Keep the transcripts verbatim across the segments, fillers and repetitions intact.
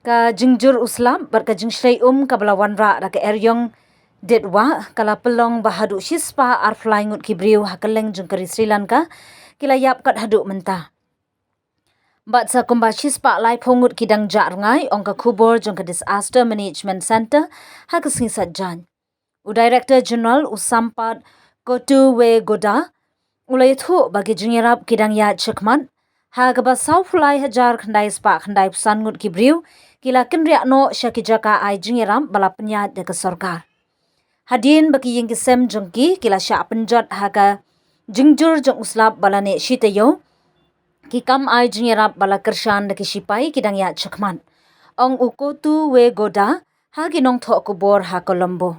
Ka jingjur u slap bad ka jingshlei um kaba la wanrah da ka eriong dit wah ka la pynlong ba haduh shispah arphew lai ngut ki briew ha kylleng jong ka ri Sri Lanka ki la ïap kat haduh mynta. Bad sa kumba shispah laiphew ngut ki dang jah rngai, ong ka khubor jong ka Disaster Management Centre ha ka sngi Saitjaiñ. U Director General u Sampath Kottuwegoda u la ïathuh ba ki jingïarap ki dang ïaid shakhmat, ha kaba sawphew lai hajar khyndai spah khyndai phew san ngut ki briew ki la kynriah noh sha ki jaka ai jingïarap ba la pynïaid da ka sorkar. Hadien ba ki ïing ki sem jong ki ki la shah pynjot ha ka jingjur jong u slap ba la neh shi taïew, ki kam ai jingïarap ba la kyrshan da ki shipai ki dang ïaid shakhmat, ong u Kottuwegoda ha ki nongthoh khubor ha Colombo.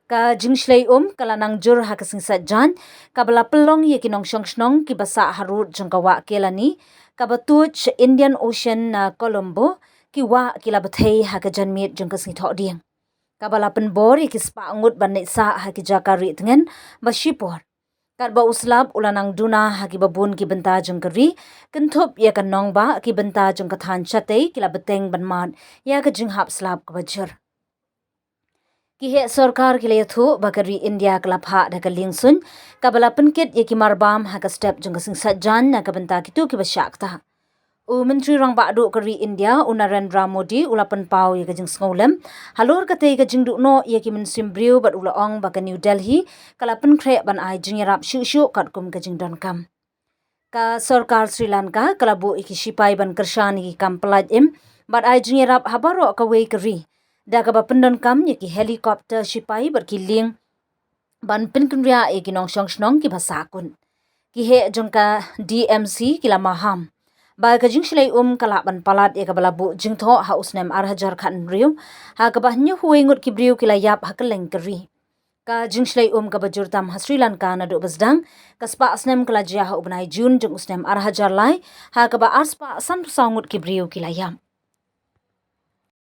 Ka jingshlei um ka la nang jur ha ka sngi Saitjaiñ, kaba la pynlong ïa ki nongshong shnong kiba sah harud jong ka wah Kelani kaba tuid sha Indian Ocean na Colombo ki wah ki la bthei ha ka janmiet jong ka sngi Thohdieng, kaba la pynbor ïa ki spah ngut ban leit sah ha ki jaka rieh tngen ba shipor. Katba u slap u la nang duna ha kiba bun ki bynta jong ka ri, kynthup ïa ka nongbah, ki bynta jong ka thaiñ shatei ki la bteng ban mad ïa ka jinghap slap kaba jur. Ki heh sorkar ki la ïathuh ba ka ri India ka la phah da ka liengsuiñ kaba la pynkit ïa ki marbam ha ka step jong ka sngi Saitjaiñ na ka bynta kito kiba shah ktah. U Myntri Rangbah Duh ka ri India u Narendra Modi u la pynpaw ïa ka jingsngewlem halor katei ka jingduh noh ïa ki mynsiem briew bad u la ong ba ka New Delhi ka la pynkhreh ban ai jingïarap shuh shuh katkum ka jingdonkam. Ka sorkar Sri Lanka ka la buh ïa ki shipai ban kyrshan ïa ki kam pyllait im bad ai jingïarap ha baroh kawei ka ri, da kaba pyndonkam ïa ki helicopter shipai bad ki lieng ban pynkynriah ïa ki nongshong shnong kiba sah kut. Ki heh jong ka D M C ki la maham ba ka jingshlei um ka lah ban palat ïa kaba la buh jingthoh ha u snem ar hajar khathynriew, ha kaba hynñiewphew wei ngut ki briew ki la ïap ha kylleng ka ri. Ka jingshlei um kaba jur tam ha Sri Lanka naduh ba sdang ka spah snem ka la jia ha u bnai Jun jong u snem ar hajar lai, ha kaba ar spah sanphew saw ngut ki briew ki la ïap.